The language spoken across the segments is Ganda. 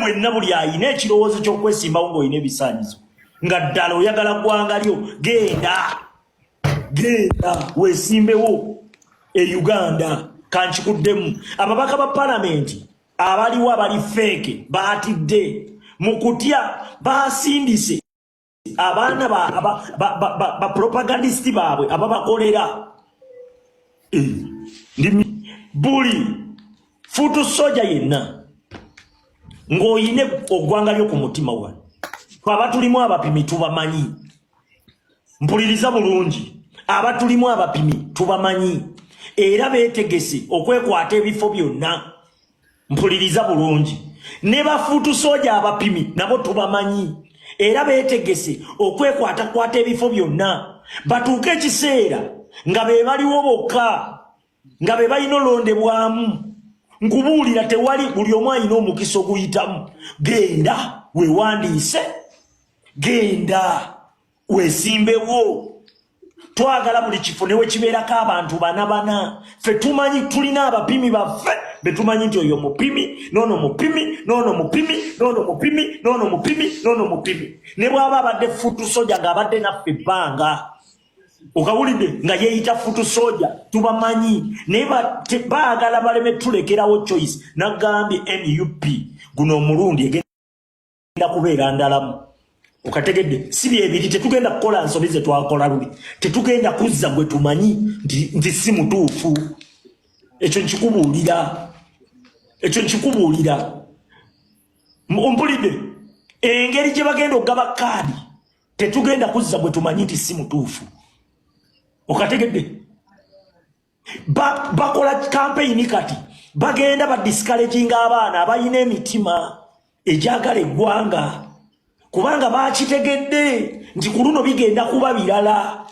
Mwenna buli ayina ekirowoozo ky'okwesimbawo ng'olina ebisaanyizo nga ddala oyagala ggwanga lyo, genda, genda weesimbewo e Uganda. Kankikuddemu, ababaka ba palamenti abaliwo abali fake baatidde mu kutya, basindise abaana ba propagandist baabwe ababakolera. Ndi buli foot soldier yenna ng'oyine oggwanga lyo ku mutima wano, twaba tulimu abapimi tubamanyi. Mpuliriza bulungi, abatulimu abapimi tubamanyi era beetegese okwekwata ebifo byonna. Mpuliriza bulungi, ne ba foot soldier abapimi nabo tubamanyi era beetegese okwekwatakwata ebifo byonna, batuuke ekiseera nga be baliwo bokka, nga be balina olondebwamu. Nkubuulira, tewali, buli omu alina omukisa oguyitamu. Genda weewandiise, genda weesimbewo. Twagala buli kifo ne wekibeerako abantu bana bana. Ffe tumanyi tulina abapimi baffe betumanyi nti oyo mupimi, noono mupimi, noono mupimi, noono mupimi, noono mupimi, noono mupimi. Ne bw'aba abadde foot soldier ng'abadde naffe ebbanga, okawulidde, nga yeeyita foot soldier, tubamanyi. Naye baagala baleme tulekerawo choice. Nagambye NUP guno omulundi egenda kubeera ndalamu, okategedde? Si byebiri. Tetugenda kukola nsobi ze twakola luli. Tetugenda kuzza gwe tumanyi nti si mutuufu. Ekyo nkikubuulira, ekyo nkikubuulira. Ompulidde? Engeri gye bagenda okugaba kaadi, tetugenda kuzza gwe tumanyi nti si mutuufu, okategedde? Bakola kampeyini kati, bagenda badiscouraginga abaana abalina emitima egyagala eggwanga, kubanga bakitegedde nti ku luno bigenda kuba birala.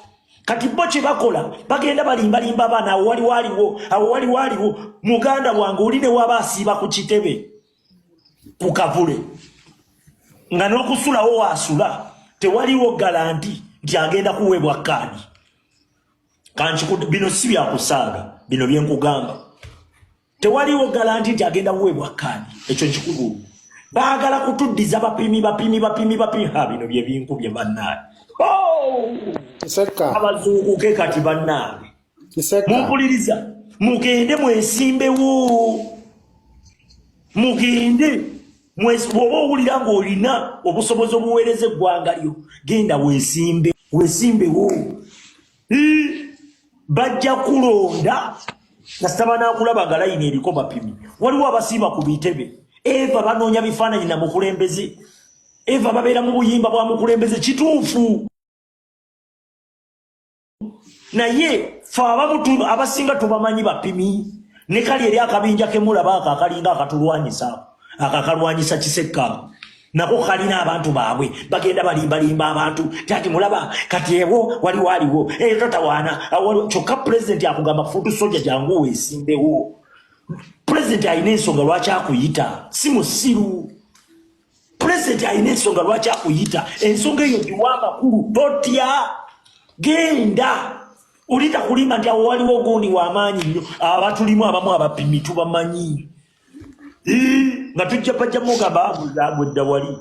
Kati bo kye bakola, bagenda balimbalimba abaana, awo wali waliwo, awo wali waliwo. Muganda wange, oli ne waba asiiba ku kitebe ku kavule nga n'okusulawo waasula, tewaliwo guarantee nti agenda kuweebwa kaadi. Bino si byakusaaga, bino byenkugamba. Tewaliwo guarantee nti agenda kuweebwa kaadi. Ekyo nkikubuulira. Baagala kutuddiza bapimi, bapimi, bapimi, bapimi. Ha, bino bye binkubye, bannange. Oh! Kisekka. Abazuukuke kati, bannange. Kisekka. Mumpuliriza? Mugende mwesimbewo, mugende. Bw'oba owulira ng'olina obusobozi obuweereza eggwanga lyo, genda weesimbe, weesimbewo. Ii, bajja kulonda kasita banaakulaba nga layini eriko bapimi. Waliwo abasiiba ku bitebe, eva banoonya bifaananyi na mukulembeze, eva babeera mu buyimba bwa mukulembeze. Kituufu, naye fe abamu abasinga tubamanyi bapimi. Ne kali eri akabinja kemulaba ako akalinga akatulwanyisa, ako ako akalwanyisa Kisekka, ako nako kalina abantu baabwe. Bagenda balimbalimba abantu tati mulaba kati ewo waliwo aliwo eyo totawaana awo kyokka pulezidenti akugamba, "Foot soldier, jangu weesimbewo." Pulezidenti alina ensonga lwaki akuyita, si musiru. Pulezidenti alina ensonga lwaki akuyita, ensonga eyo giwa amakulu. Totya, genda. Olita kulimba nti awo waliwo gundi w'amaanyi nnyo. Abatulimu abamu abapimi tubamanyi. Ii, nga tujja bajja mugamba gwedda wali.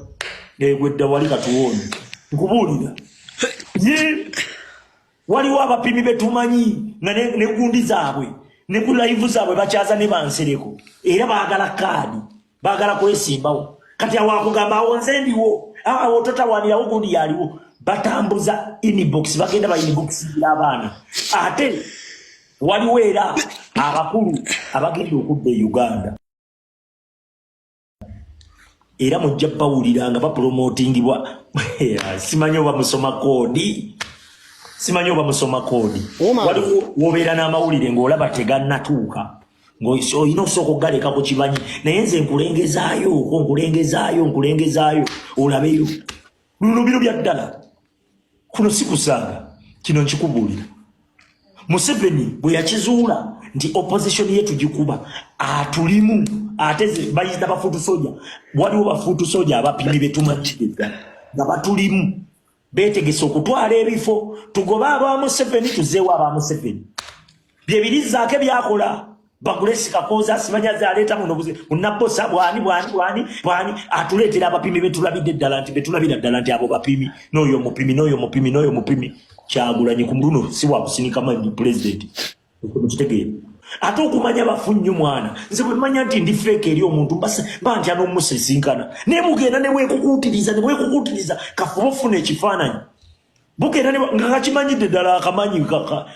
Eh, gwedda wali katuwoone. Nkubuulira ye waliwo abapimi betumanyi nga ne gundi zaabwe ne ku live zaabwe bakyaza ne bansereko, era baagala kaadi, baagala kwesimbawo. Kati awo akugamba, "Awo nze ndiwo, awo totawanirawo, gundi yaliwo." Batambuza inbox, bagenda ba inboxingira abaana. Ate waliwo era abakulu abagenda okudda e Uganda, era mujja bawulira nga bapromotingibwa. Simanyi oba musoma code, simanyi oba musoma code. Woman. Waliwo wobeera n'amawulire ng'olaba tegannatuuka, ng'olina okusooka okugaleka ku kibanyi. Naye nze nkulengezaayo okwo, nkulengezaayo, nkulengezaayo olabeyo luno biro bya ddala. Kuno si kusaaga, kino nkikubuulira. Museveni bwe yakizuula nti opposition ye tugikuba, atulimu ate ze bayita ba foot soldier. Waliwo ba foot soldier abapimi betumanyidde ddala nga batulimu, beetegese okutwala ebifo, tugobe aba Museveni, tuzeewo aba Museveni. Bye birizaako byakola. Bagulesi Kakooza simanya zaleeta muno munabosa bwani bwani bwani bwani atuleetera abapimi betulabidde ddala nti betulabira ddala nti abo bapimi, n'oyo mupimi, n'oyo mupimi, n'oyo mupimi. Kyagulanyi ku luno si wakusinika manyi pulezidenti, mukitegeera. Ate okumanya bafu nnyo mwana, nze bwe mmanya nti ndi fake eri omuntu mba ntya n'omusisinkana, naye mugenda ne bwekukuutiriza ne bwekukuutiriza kafuba ofuna ekifaananyi bugenda nga kakimanyidde ddala akamanyi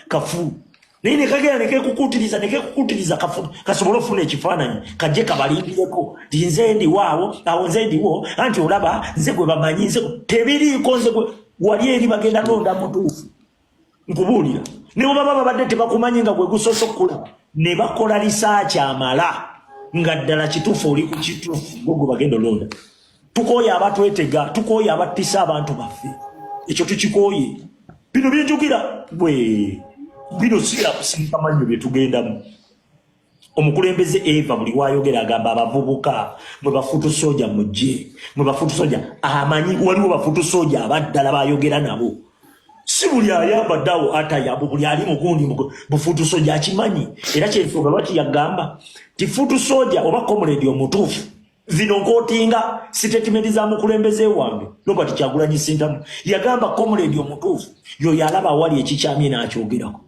kafu, naye nekagenda nekekukuutiriza nekekukuutiriza kafu kasobole ofuna ekifaananyi kajje kabalindireko nti nze ndiwo awo awo, nze ndiwo, anti olaba nze gwe bamanyi, nze tebiriiko, nze gwe wali eri bagenda londa mutuufu. Nkubuulira, ne bwe baba babadde tebakumanyi nga gwe gusoose okukulaba ne bakola research amala nga ddala kituufu oli ku kituufu, gwe gwe bagenda olonda. Tukooye abatwetega, tukooye abattisa abantu baffe, ekyo tukikooye. Bino byenjogera bwe bino si byakusinka mannyo bye tugendamu. Omukulembeze Eva buli wayogera agamba abavubuka mwe ba foot soldier, mujje mwe ba foot soldier. Amanyi waliwo ba foot soldier abaddala bayogera nabo, si buli ayambadde awo atayambu buli ali mugundi bu foot soldier akimanyi. Era kyensonga lwaki yagamba ti foot soldier oba comrade omutuufu. Zino nquotinga statement za mukulembeze wange Robert Kyagulanyi Ssentamu. Yagamba comrade omutuufu yoyo alaba awali ekikyamye n'akyogerako.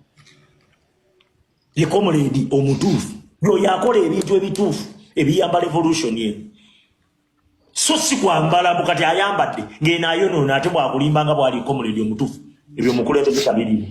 Ye comrade omutuufu yoyo akola ebintu ebituufu ebiyamba revolution eno, so si kwambala mbu kati ayambadde ng'eno ayonoona ate bwakulimba nga bwali comrade omutuufu. Ebyo omukulembeze tabirimu.